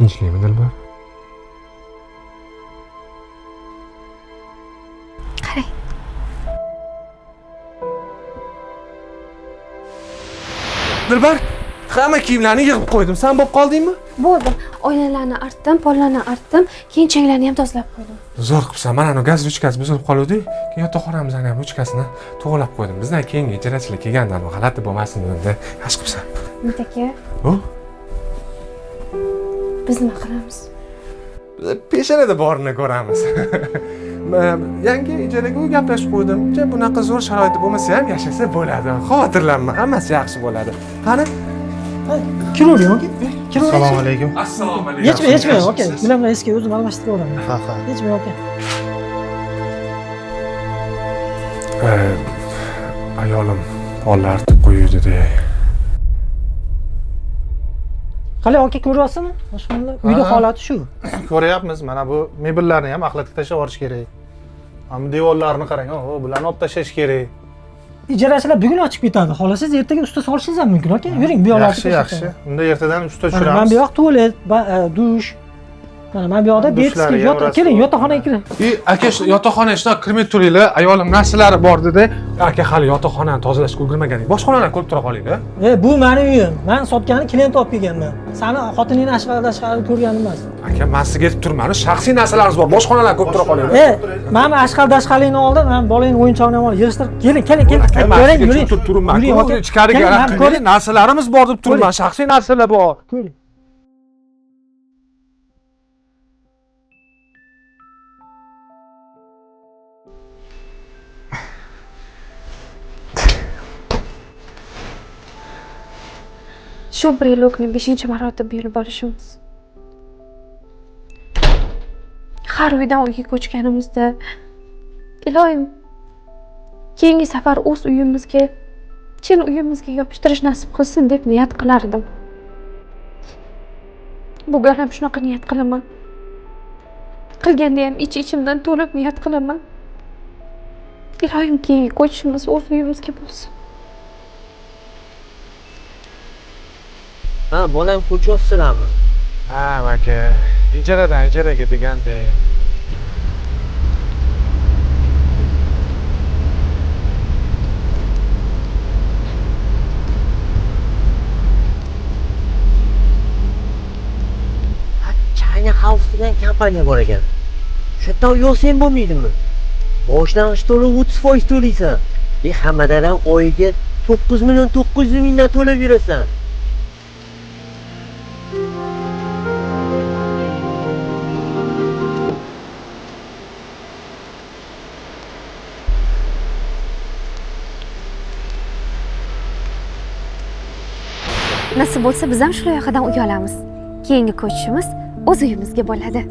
Tinchlikmi, Dilbar? Qarang. Dilbar, hamma kiyimlarni yig'ib qo'ydim. Sen bo'lib qoldingmi? Bo'ldim. Oynalarni artdim, pollarni artdim, keyin changlarni ham tozalab qo'ydim. Zo'r qilibsan. Mana anu gaz ruchkasi buzilib qoluvdi. Keyin yotoqxonamizni ham ruchkasini to'g'rilab qo'ydim. Bizdan keyingi ijarachilar kelganda g'alati bo'lmasin dedim. Yaxshi qilibsan. Umid aka. O? Biz nima qilamiz? Peshonada borini ko'ramiz. Yangi ijaraga uy gaplashib qo'ydim. Bunaqa zo'r sharoitda bo'lmasa ham yashasa bo'ladi. Xavotirlanma, hammasi yaxshi bo'ladi. Qani? Kiravering aka. Kiravering. Assalomu alaykum. Assalomu alaykum. Yechmang, yechmang aka. Gilamlar eski, o'zim almashtirib olaman. Ha, ha. Yechmang aka. Ayolim pollar artib qo'yuvdi-da. Qalay aka, ko'ryapsizmi? Boshqonlar uyda holati shu. Ko'ryapmiz. Mana bu mebellarni ham axlatga tashlab yuborish kerak. Mana bu devorlarni qarang, bularni olib tashlash kerak. Ijarachilar bugun ochib ketadi. Xohlasangiz ertaga usta solishingiz ham mumkin aka. Yuring, bu yoqlarni. Yaxshi, yaxshi. Unda ertadan usta tushiramiz. Mana bu yoq tualet, dush. Mana bu yoqda detskiy, keling, yotoqxonaga kiring. Aka, shu yotoqxona shundoq kirmay turinglar. Ayolim narsalari bor dedi. Aka, hali yotoqxonani tozalashga ulgurmagan. Boshqa xonalarni ko'rib tura qolinglar. Bu meni uyim. Men sotgani klient olib kelganman. Sani xotiningni ashqal-dashqalini ko'rganim emas. Aka, men sizga aytib turman, shaxsiy narsalarimiz bor. Boshqa xonalarni ko'rib tura qolinglar. Men ashqal-dashqalingni oldim, men bolangni o'yinchog'ini ham oldim. Yig'ishtirib, keling, keling, keling. Ko'ring, yuring. Turibman. Ichkariga ko'ring, narsalarimiz bor deb turibman. Shaxsiy narsalar bor. Ko'ring. Shu brelokni 5-marotaba yulib olishimiz. Har uydan uyga ko'chganimizda iloyim keyingi safar o'z uyimizga, chin uyimizga yopishtirish nasib qilsin deb niyat qilardim. Bugun ham shunaqa niyat qilaman. Qilganda ham ich-ichimdan to'lib niyat qilaman. Iloyim keyingi ko'chishimiz o'z uyimizga bo'lsin. Ha, bolam ko'chyapsizlarmi? Ha, aka, ijaradan ijaraga degandek. Ha, China House degan kompaniya bor ekan. Shu yerdan uy olsang bo'lmaydimi? Boshlang'ich to'lov 30% to'laysan. Hammadan ham oyiga 9 900 000 dan to'lab yurasan. Nasib bo'lsa biz ham shu loyihadan uy olamiz. Keyingi ko'chishimiz o'z uyimizga bo'ladi.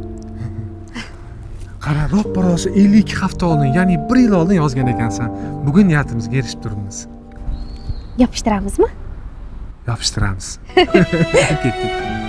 Qara, ro'p-rosa 52 hafta oldin, ya'ni 1 yil oldin yozgan ekansan. Bugun niyatimizga erishib turibmiz. Yopishtiramizmi? Yopishtiramiz. Ketdik.